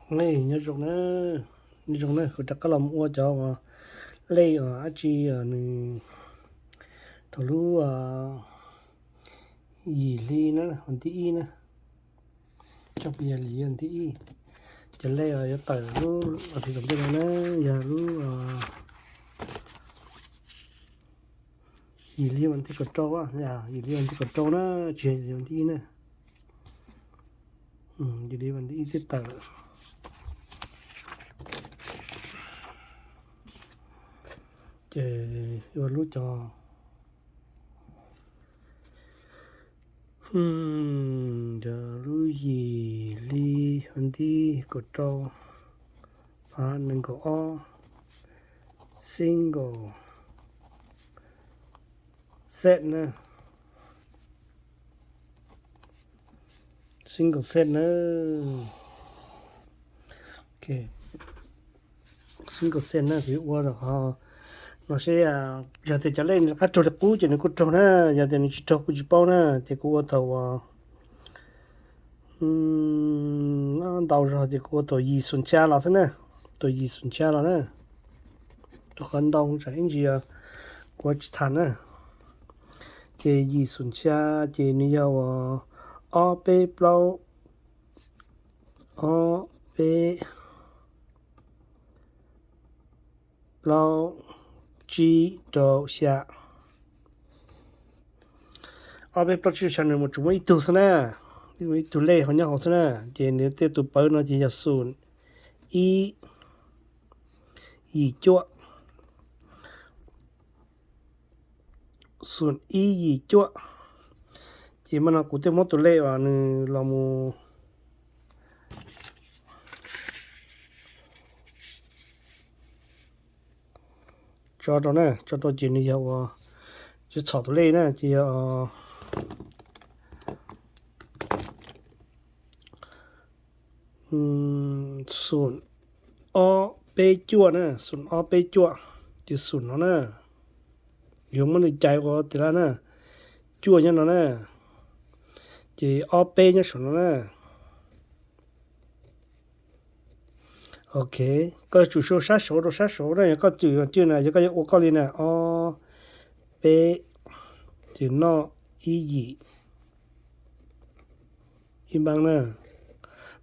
Nyob zoo na, nyob zoo na, kuv rov qab los mus ua cov lej dab tsi nws thaum lub yim hli na, vas thib ib na, tso pes yog yim hli vas thib ib, cov lej yuav tawm lub vas thib tom ntej no na, yog lub yim hli vas thib kaum rau, yim hli vas thib kaum rau na, tsis yog vas thib ib na, yim hli vas thib ib twb tawm lawm. Ces ua lub cov, cov lub yim hli vas thib kaum rau, phav nees nkaum ob, single set na, single set na, single set na, kuv ua no seb, yog tias cov lej nws rov qab raug li qub ces nws kuj raug na, yog tias nws tsis raug kuj tsis paub na, ces kuv ua thaum uas ntau zog ces kuv ua thaum yim xoom xya los xwb na, thaum yim xoom xya los na, rau qhov ntau tsam ib ntsis kuv tsis tham na. Ces yim xoom xya ces nws yog uas ob peb plaub, ob peb plaub tsib rau xya, ob peb plaub tsib rau xya nws mus tsuas muaj ib tug xwb na, ib tug lej hauv nyob hauv xwb na, ces nws tej tus pawv no ces yog xoom ib yim cuaj, xoom ib yim cuaj. Ces mas no kuv tej muab tus lej uas nws los mus tso rau na, tso rau ces nws yog uas tsis txhom tus lej na, ces yog xoom ob peb cuaj na, xoom ob peb cuaj, ces xoom no na, yuav muab nws cais ua tias laj na, cuaj nyob no na, ces ob peb nyob saum no na. Ok, koj yuav tsum sau sab saud rau sab saud na, yog koj cwm cwj na, yog koj yuav ua koj li na, ob peb, ces noj ib yim, ib npaab na,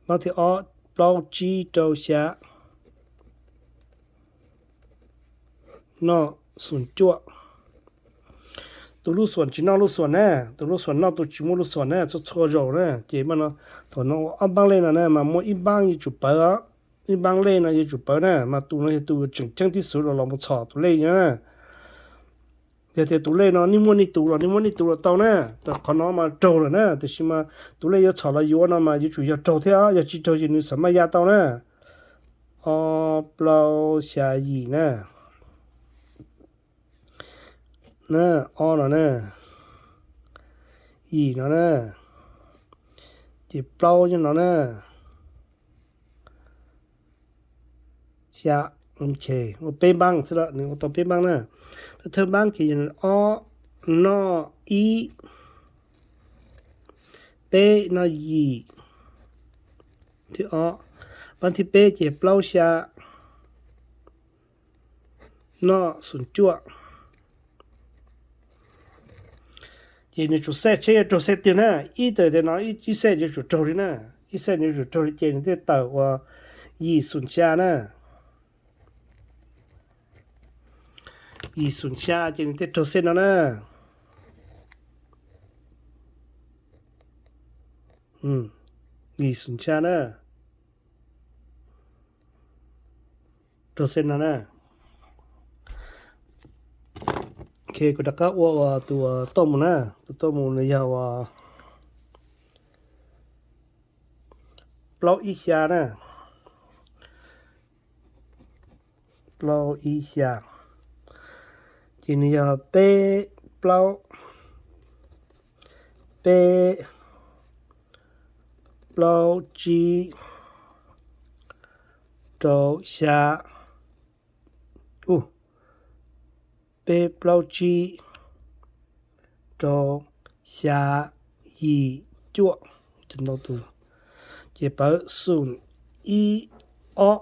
npaab thib ob plaub tsib rau xya, noj xoom cuaj. Tus lub xoom tsis noj lub xoom na, tus lub xoom noj tus tsis muaj lub xoom na, txhua txhua zaus na, ces mas no thaum no ua ob npaab lej no na mas muaj ib npaab yuav tsum pawv, ib npaab lej no yuav tsum pawv na, mas tus no yog tus tseem ceeb tib xwv los los mus txhom tus lej na. Yog tias tus lej no nej muaj nej tus los nej muaj nej tus los tau na, rau qhov no mas raug lawm na, tiam sis mas tus lej yuav txhom los yuav no mas yuav tsum yog raug thiab, yog tsis raug ces nws xam maj ya tau na. Ob plaub xya yim na, na, ob no na, yim no na, ces plaub nyob no na, xya, ua peb npaab xwb lawm, nws ua tau peb npaab na. Thawj thawj npaab ces ob noj ib, peb noj yim, thib ob, npaab thib peb ces plaub xya noj xoom cuaj. Ces nws tsum xej tsheb yuav raug xej twg na, ib tawm tias no ib xej yuav tsum raug li na, ib xej yuav tsum raug li ces nws thiaj tawm ua yim xoom xya na. Yim xoom xya ces nws thiaj raug xej no na. Yim xoom xya na. Raug xej no na. Ok, kuv rov qab ua ua tus toj mus na, tus toj mus nws yog ua plaub ib xya na, plaub ib xya, ces nws yog peb plaub, peb plaub tsib rau xya, u, peb plaub tsib rau xya yim cuaj, ces ntau tus, ces pawv xoom ib ob,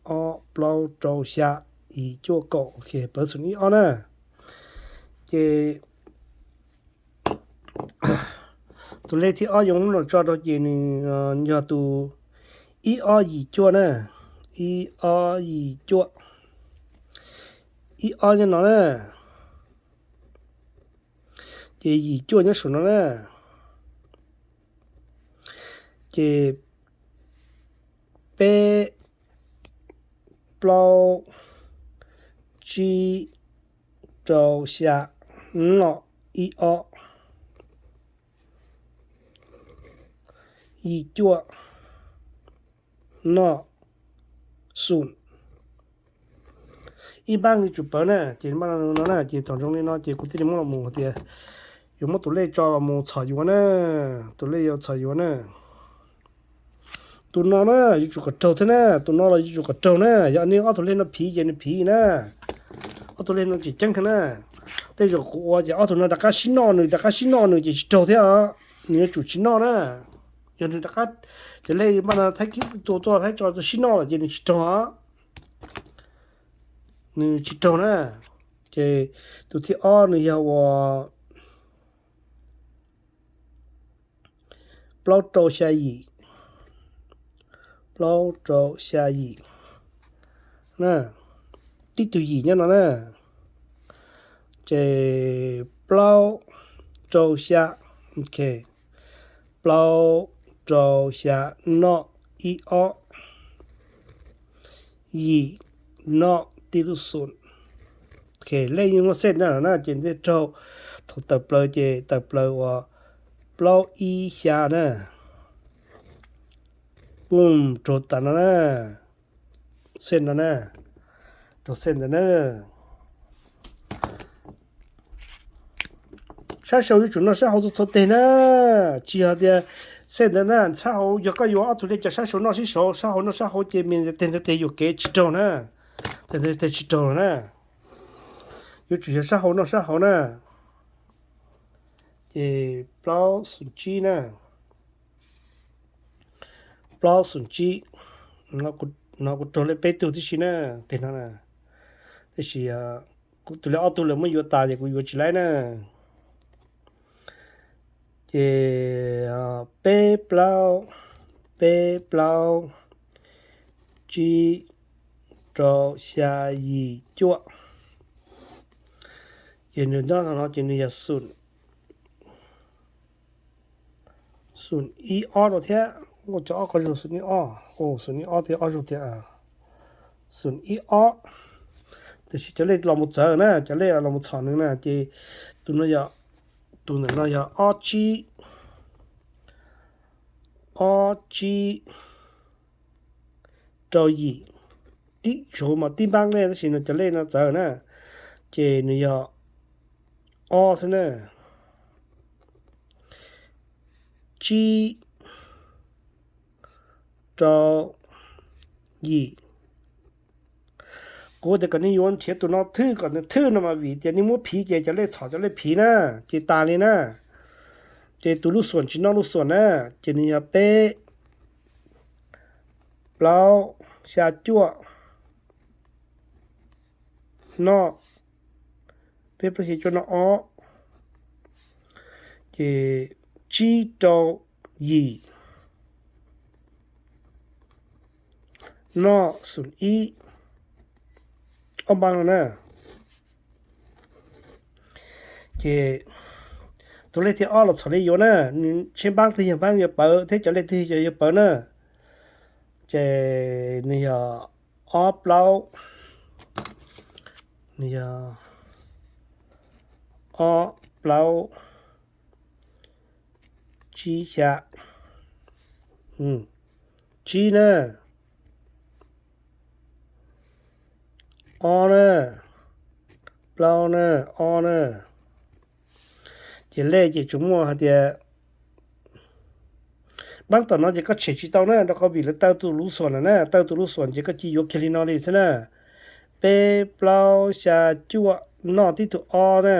ob plaub rau xya yim cuaj kaum, ok, pawv xoom ib ob na. Ces tus lej thib ob yuav muab los tso rau ces nws yog tus ib ob yim cuaj na, ib ob yim cuaj, ib ob nyob no na, ces yim cuaj nyob saum no na, ces peb plaub tsib rau xya noj ib ob yim cuaj noj xoom ib npaab yuav tsum pawv na. Ces npaab no na, ces thaum zoo li no ces kuv thiaj li muab los mus hais tias yuav muab tus lej tso los mus txhom yuav na, tus lej yuav txhom yuav na. Tus no na yuav tsum kom raug thiab na, tus no los yuav tsum kom raug na. Yog nej ob tug lej no phiv ces nws phiv na, ob tug lej no tseem ceeb thiab na. Tej zaum kuv ua ces ob tug no rov qab sib noj nws, rov qab sib noj nws ces tsis raug thiab os. Nws yuav tsum tsis noj na. Yog nws rov qab, cov lej npaab no thaib kib tua tuaj thaib tso sib noj lawm ces nws tsis raug os. Nws tsis raug na. Ces tus thib ob nws yog uas plaub rau xya yim, plaub rau xya yim na, tib tug yim nyob no na, ces plaub rau xya, ok, plaub rau xya noj ib ob, yim noj tib lub xoom. Ok, lej yeej muaj xej na, ces thiaj raug. Thaum tawm plaws ces tawm plaws uas plaub ib xya na, pum raug tas no na, xej no na, raug xej ntawd na. Sab sau yuav tsum noj sab hauv txhua txhua teg na. Tsis yog tias xej ntawd na, sab hauv yog koj yuav ob tug lej cov sab sau noj sib sau, sab hauv noj sab hauv ces me teg ntawd teg yuam kev tsis raug na, teg ntawd teg tsis raug na. Yuav tsum yog sab hauv noj sab hauv na. Ces plaub xoom tsib na, plaub xoom tsib, no kuv raug lej peb tug tib si na, teg no na. Tab sis tus lej ob tug lawv muab yuav tas ces kuv yuav tsis laib na. Ces peb plaub, peb plaub, tsib rau xya yim cuaj, ces nws nyob no ces nws yog xoom, xoom ib ob rau thiab. Ua cov ob qhov zog xoom ib ob, xoom ib ob thiab ob zog tias xoom ib ob. Tiam sis cov lej los mus txawv na, cov lej los mus txhom nws na ces tus no yog, tus ntawm no yog ob tsib, ob tsib rau yim, tib suav mas tib npaab lej tab sis nws cov lej no txawv na, ces nws yog ob xwb na. Tsib rau yim. Kuv tias kom nej yuav nrhiav tus no thwj kom nws thwj no mas vim tias nej muab phiv ces cov lej txhom cov lej phiv na, ces tas li na. Ces tus lub xuam tsis noj lub xuam na, ces nws yog peb plaub xya cuaj noj, peb plaub xya cuaj noj ob, ces tsib rau yim noj xoom ib, ob npaab no na. Ces tus lej thib ob los txhom lej yuav na, nws tsheb npaab twg yog npaab yuav pawv thiab cov lej twg yog yuav pawv na. Ces nws yog ob plaub, nws yog ob plaub tsib xya, tsib na, ob na, plaub na, ob na. Ces lej ces tsuas muaj hais tias npaab tom no ces koj tshem tsis tau na, rau qhov vim lawv taw tus lub xuam lawm na, taw tus lub xuam ces koj cia yuav kiag li no li xwb na. Peb plaub xya cuaj noj tib tug ob na.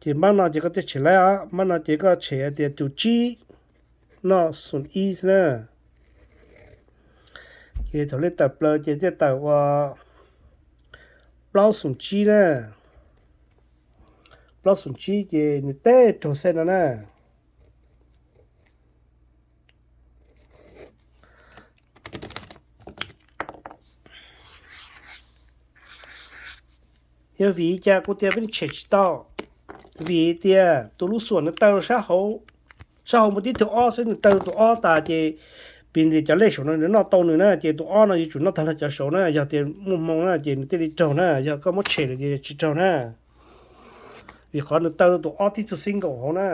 Ces npaab no ces koj thiaj tshem laib os, npaab no ces koj tshem hais tias tus tsib, noj xoom ib xwb na. Ces thaum lej tawm plaws ces thiaj tawm ua plaub xoom tsib na. Plaub xoom tsib ces nws teb raug xej no na. Yog vim li cas kuv tias peb tshem tsis tau? Vim tias tus lub xuam nws taw sab hauv, sab hauv mus tib tug ob xwb, nws taw tus ob tas ces piv ntawd cov lej saum no nws noj tau nws na, ces tus ob no yuav tsum noj tag nrho cov saud na. Yog tias muaj hmoo na ces nws thiaj li raug na, yog koj muab tshem lawm ces tsis raug na. Vim qhov nws taw tus ob tib tug single hauv na,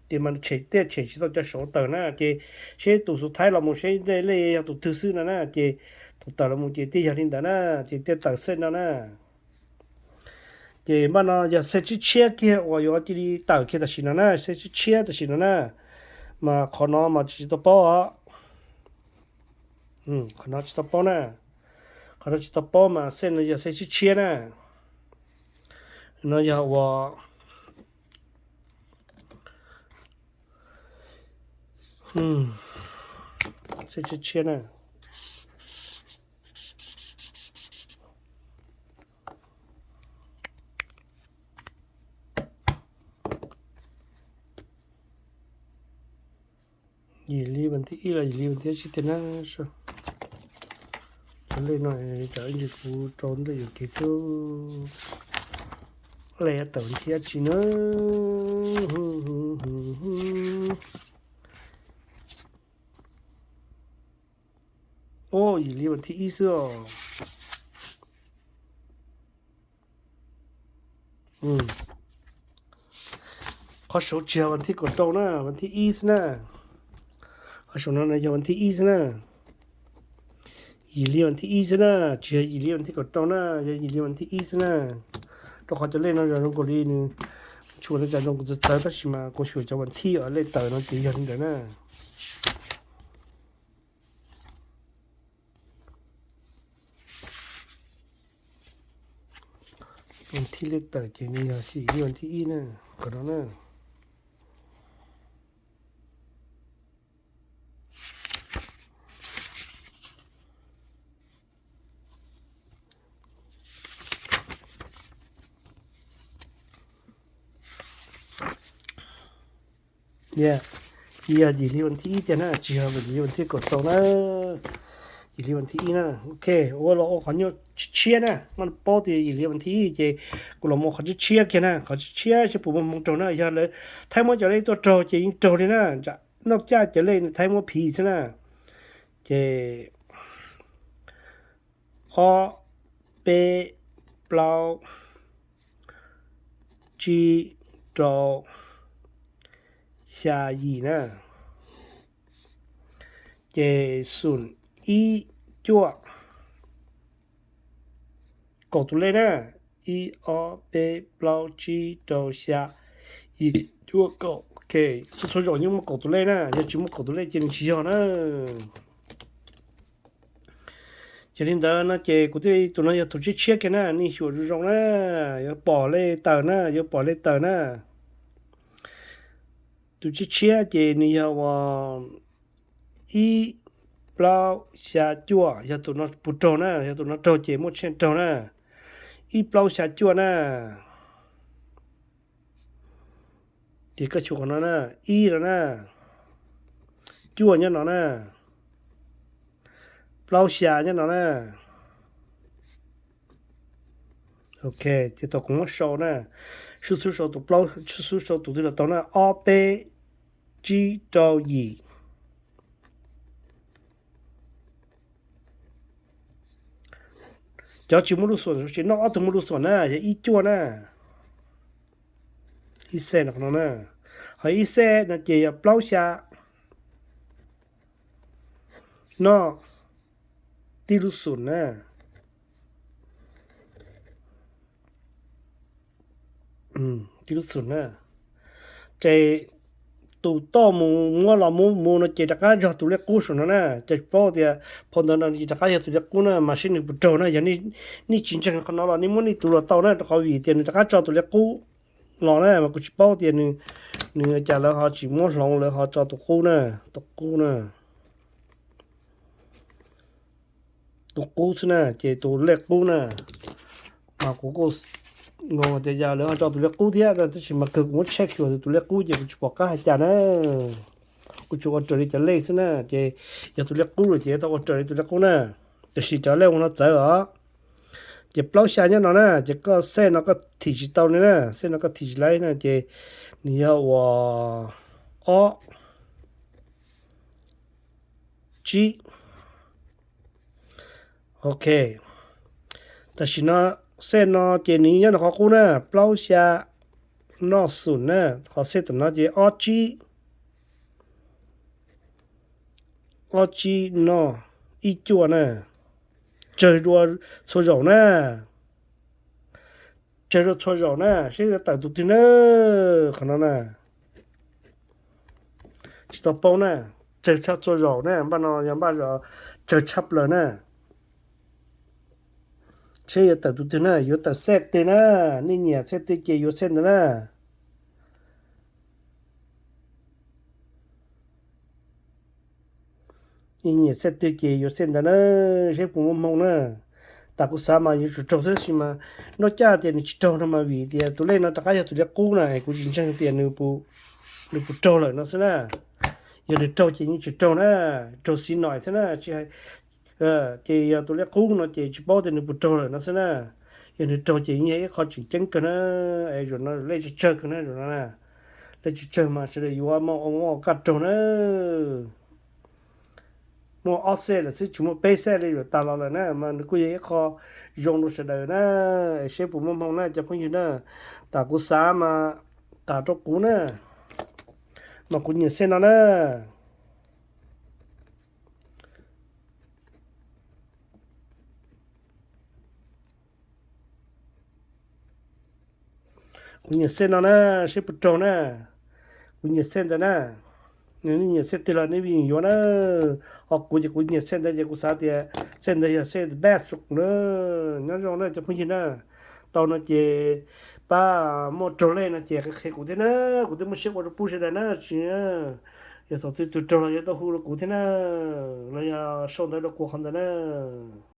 ces mas nws tshem, thiaj tshem tsis tau cov saud tawm na. Ces seb tus xub thawj los mus seb lej, lej yog tus twg xwb no na, ces tus tawm los mus ces thiaj yog li ntawd na, ces thiaj tawm xej no na. Ces npaj no yog xej tshiab tshiab kiag uas yuav cia li tawm kiag tam sim no na, xej tshiab tshiab tam sim no na, mas qhov no mas tsis tau paub os. Qhov no tsis tau paub na. Qhov no tsis tau paub mas xej no yog xej tshiab tshiab na. No yog uas xej tshiab tshiab na. Yim li vas thib ib los yim li vas thib tsib tiag na. Cov lej no tsam ib ntsis kuv rau ntawm yuam kev xwb. Lej tawm vas thib dab tsi na? Ub, yim li vas thib ib xwb os. Qhov saud tsis yog vas thib kaum rau na, vas thib ib xwb na. Qhov saum no yog vas thib ib xwb na. Yim li vas thib ib xwb na, tsis yog yim li vas thib kaum rau na, yog yim li vas thib ib xwb na. Rau qhov cov lej no zoo nkaus li nws tshua no cas zoo nkaus txawv txawv, tab sis mas kuv xyuas cov vas thib uas lej tawm no ces yog li ntawd na. Vas thib lej tawm ces nws yog xim li vas thib ib na, kom no na. Yog yim li vas thib ib tiag na, tsis yog yim li vas thib kaum rau na. Yim li vas thib ib na. Ok, ua los ua qhov nyuaj tshiab na, mas paub tias yim li vas thib ib ces kuv los mus qhov tshiab tshiab kiag na, qhov tshiab tshiab seb puas muaj hmoo raug na. Yog lawv thaij muab cov lej tuaj raug ces yeej raug li na, tsam noj caj cov lej nws thaij muab phiv xwb na. Ces ob, peb, plaub, tsib, rau, xya, yim na. Ces xoom ib, cuaj, kaum tus lej na. Ib, ob, peb, plaub, tsib, rau, xya, yim, cuaj, kaum. Ok, txhua txhua zaus yeej muaj kaum tus lej na, yog tsis muaj kaum tus lej ces nws tsis yog na. Yog li ntawd no ces kuv thiaj li, tus no yog tus tshiab tshiab kiag na, nej xyuas zoo zoo na, yuav pom lej tawm na, yuav pom lej tawm na. Tus tshiab tshiab ces nws yog uas ib, plaub, xya, cuaj, yog tus no puas raug na, yog tus no raug ces muaj tshaj raug na. Ib, plaub, xya, cuaj na. Ces koj xyuas qhov no na, ib no na, cuaj nyob no na, plaub xya nyob no na. Ok, ces tau kuv muab sau na, sub xub sau tus plaub, sub xub sau tus twg los tau na, ob, peb, tsib, rau, yim. Cov tsis muaj lub xuam, tsis noj ob tug muaj lub xuam na, yog ib cuaj na, ib xej no na, ho ib xej no ces yog plaub xya, noj tib lub xum na. Tib lub xum na. Ces tus toj mus muab los muab mus no ces rov qab yog tus lej qub saum no na. Ces paub tias phau ntawv no rov qab yog tus lej qub na, mas seb nws puas raug na. Yog nej tsis ntseeg qhov no los nej muab nej tus los tau na, rau qhov vim tias nws rov qab tso tus lej qub los na, mas kuv tsis paub tias nws Nws cas lawv ho tsis muab hloov, lawv ho tso tus qub na, tus qub na, tus qub xwb na, ces tus lej qub na. Mas kuv kuj ngoo tias yog lawv ho tso tus lej qub thiab, tab sis mas kawg kuv muab check xyuas tus lej qub ces kuv tsis pom qab hais cas na. Kuv tsuas ua raws li cov lej xwb na, ces yog tus lej qub lawm ces tau ua raws li tus lej qub na. Tiam sis cov lej ua no txawv os. Ces plaub xya nyob no na, ces koj xej no koj thim tsis tau li na, xej no koj thim tsis laib na, ces nws yog uas ob tsib. Ok, tam sim no xej no ces nws nyob no qhov qub na, plaub xya noj xum na, qhov xej tam no ces ob tsib, ob tsib noj ib cuaj na, tsawg dua txhua zaum na, tsawg dua txhua zaum na, seb yuav tawm tus twg na, qhov no na. Tsis tau paub na, tsawg tshaj txhua zaum na, npaj no yog npaj tsawg tshaj plaws na. Seb yuav tawm tus twg na, yuav tawm xej twg na, nej nyiam xej twg ces yuav xej ntawd na. Nej nyiam xej twg ces yuav xej ntawd na, seb puas muaj hmoo na. Tas kuv xav mas yuav tsum raug tab sis mas noj caj tias nws tsis raug no mas vim tias tus lej no rov qab yog tus lej qub na, kuv tsis ntseeg tias nws puas raug lawm no xwb na. Yog nws raug ces yeej tsis raug na, raug xi noim xwb na, ces yog tus lej qub no ces tsis paub tias nws puas raug lawm no xwb na. Yog nws raug ces yeej yog ib qho tseem ceeb kawg na, es zaum no lej tsawg tsawg kawg na, zaum no na. Lej tsawg tsawg mas sawv daws yuav muaj ua kaj raug na. Muaj ob xej lawm xwb, tsis muaj peb xej li yuav tas los lawm na, mas nws kuj yog ib qho zoo rau sawv daws na. Es seb puas muaj hmoo na cov phooj ywg na. Tas kuv xav mas tas rau kuv na, mas kuv nyiam xej no na. Kuv nyiam xej no na, seb puas raug na. Kuv nyiam xej ntawd na. Nej nyiam xej twg los nej vim yuav na. Ho kuv ces kuv nyiam xej ntawd ces kuv xav tias xej ntawd yog xej the best rau kuv na. Nyob zoo na cov phooj ywg na. Tau no ces pab muaj raug lej no ces qhia kuv thiab na, kuv twb muaj siab ua rau pub sawv daws na tsis. Yog thaum twg tus raug los yuav tau hu rau kuv thiab na, los yog sau ntawv rau kuv qhov ntawd na.